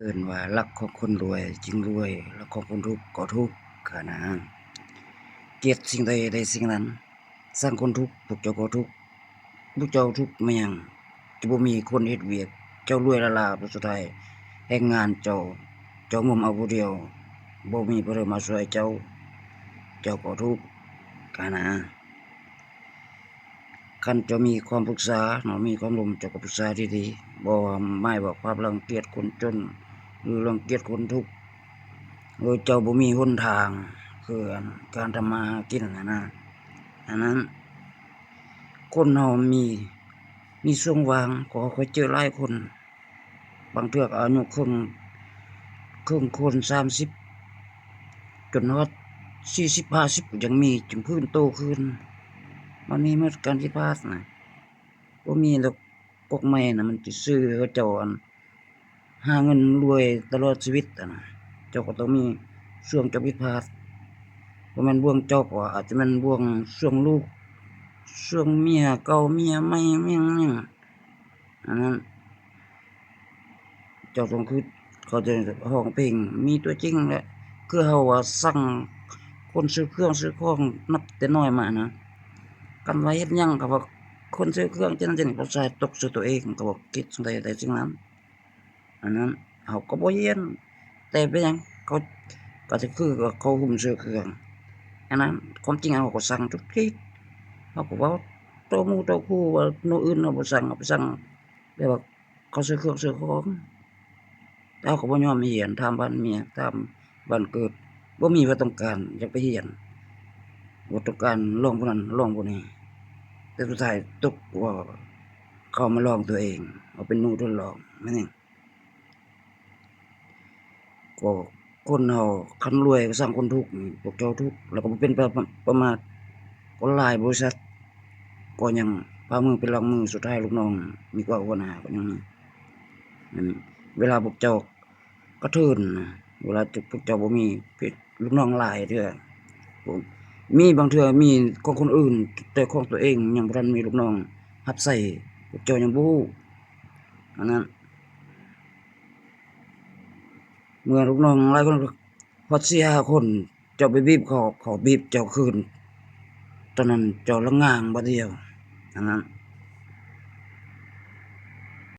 ເອີ້ນວ່າ ລັກຂອງຄົນລວຍຈຶ່ງລວຍ, ລັກຂອງຄົນທຸກກໍທຸກ ຫັ້ນນະ. ກຽດສິ່ງໃດໄດ້ສິ່ງນັ້ນ, ຊັງຄົນທຸກ ພວກເຈົ້າກໍທຸກ, ພວກເຈົ້າທຸກມາຫຍັງ? ຈະບໍ່ມີຄົນເຮັດວຽກ, ເຈົ້າລວຍລ້າໆ ແຕ່ສຸດທ້າຍແຮງງານເຈົ້າ, ເຈົ້າງົມເອົາຜູ້ດຽວ, ບໍ່ມີຜູ້ໃດມາຊ່ວຍເຈົ້າ, ເຈົ້າກໍທຸກ ຫັ້ນນະ. ຄັນເຈົ້າມີຄວາມປຶກສາເນາະ, ມີຄວາມລົມ ເຈົ້າກໍປຶກສາດີໆ, ບໍ່ວ່າໝາຍວ່າຄວາມລັງກຽດຄົນຈົນ ຫຼື ລັງກຽດຄົນທຸກ, ເອີ ເຈົ້າບໍ່ມີຫົນທາງ ຄືອັນການທຳມາຫາກິນຫັ້ນນະ. ອັນນັ້ນ ຄົນເຮົາມີ ມີຊ່ວງວ່າງ, ຂ້ອຍເຈີຫຼາຍຄົນ ບາງເທື່ອກໍອາຍຸເຄິ່ງ ເຄິ່ງຄົນ ສາມສິບ ຈົນຮອດສີ່ສິບ ຫ້າສິບ ກໍຍັງມີ, ຈຶ່ງຟື້ນໂຕຄືນ. ມັນມີໝົດການຜິດພາດນະ, ບໍ່ມີດອກກອກໄມ້ນະ ມັນຊິຊື້ໃຫ້ເຈົ້າ ອັນ ຫາເງິນລວຍຕະຫຼອດຊີວິດຫັ້ນນະ. ເຈົ້າກໍຕ້ອງມີຊ່ວງເຈົ້າຜິດພາດ, ບໍ່ແມ່ນບ່ວງເຈົ້າ ກໍອາດຈະແມ່ນບ່ວງຊ່ວງລູກ, ຊ່ວງເມຍເກົ່າ ເມຍໃໝ່ ແມ່ນຫຍັງ ອັນນັ້ນ ເຈົ້າຕ້ອງຄິດ ເຂົາຈະຮ້ອງເພງ ມີຕົວຈິງແຫຼະ. ຄືເຮົາວ່າຊັງຄົນຊື້ເຄື່ອງຊື້ຂອງນັບແຕ່ນ້ອຍມານະ, ຄັນວ່າເຮັດຫຍັງກໍວ່າຄົນຊື້ເຄື່ອງ ຈັ່ງນັ້ນຈັ່ງນີ້, ບໍ່ໃສ່ຕົກໃສ່ຕົວເອງ ກໍວ່າຄິດສິ່ງໃດໄດ້ສິ່ງນັ້ນ. ອັນນັ້ນເຮົາກໍບໍ່ຮຽນ, ແຕ່ເປັນຫຍັງ ເຂົາ ກໍຈະຄືວ່າເຂົາຫຸ້ມຊື້ເຄື່ອງ. ອັນນັ້ນຄວາມຈິງເຮົາກໍຊັງທຸກທີ, ເຮົາກໍເວົ້າຕໍ່ໝູ່ຕໍ່ຄູ່ວ່າ ໂນອື່ນເຮົາບໍ່ຊັງ, ເຮົາໄປຊັງແບບວ່າເຂົາຊື້ເຄື່ອງຊື້ຂອງ. ແຕ່ເຮົາກໍບໍ່ຍອມຮຽນ, ຖາມບ້ານເມຍ ຖາມບ້ານເກີດ, ບໍ່ມີວ່າຕ້ອງການຢາກໄປຮຽນ, ບໍ່ຕ້ອງການລອງຜູ້ນັ້ນລອງຜູ້ນີ້, ແຕ່ສຸດທ້າຍຕົກວ່າເຂົາມາລອງຕົວເອງ, ເຮົາເປັນໜູທົດລອງ ແມ່ນຫຍັງ? ກໍຄົນເຮົາຄັນລວຍກໍສ້າງຄົນທຸກ, ພວກເຈົ້າທຸກ ແລ້ວກໍບໍ່ເປັນປະ ປະ ປະໝາດ. ກໍຫຼາຍບໍລິສັດກໍຍັງພາມືເປັນຫຼັງມື, ສຸດທ້າຍລູກນ້ອງມີກວ່າຫົວໜ້າກໍຍັງມີ. ແມ່ນເວລາພວກເຈົ້າກະເທີນນະ, ເວລາພວກເຈົ້າບໍ່ມີລູກນ້ອງຫຼາຍເທື່ອ, ມີບາງເທື່ອມີຂອງຄົນອື່ນ ແຕ່ຂອງຕົວເອງຍັງບໍ່ທັນມີລູກນ້ອງຮັບໃຊ້, ພວກເຈົ້າຍັງບໍ່ຮູ້. ອັນນັ້ນ ເມື່ອລູກນ້ອງຫຼາຍຄົນ ຮອດສີ່ຫ້າຄົນ ເຈົ້າໄປບີບເຂົາ, ເຂົາບີບເຈົ້າຄືນ, ຕອນນັ້ນເຈົ້າລະງ່າງບາດດຽວ. ອັນນັ້ນ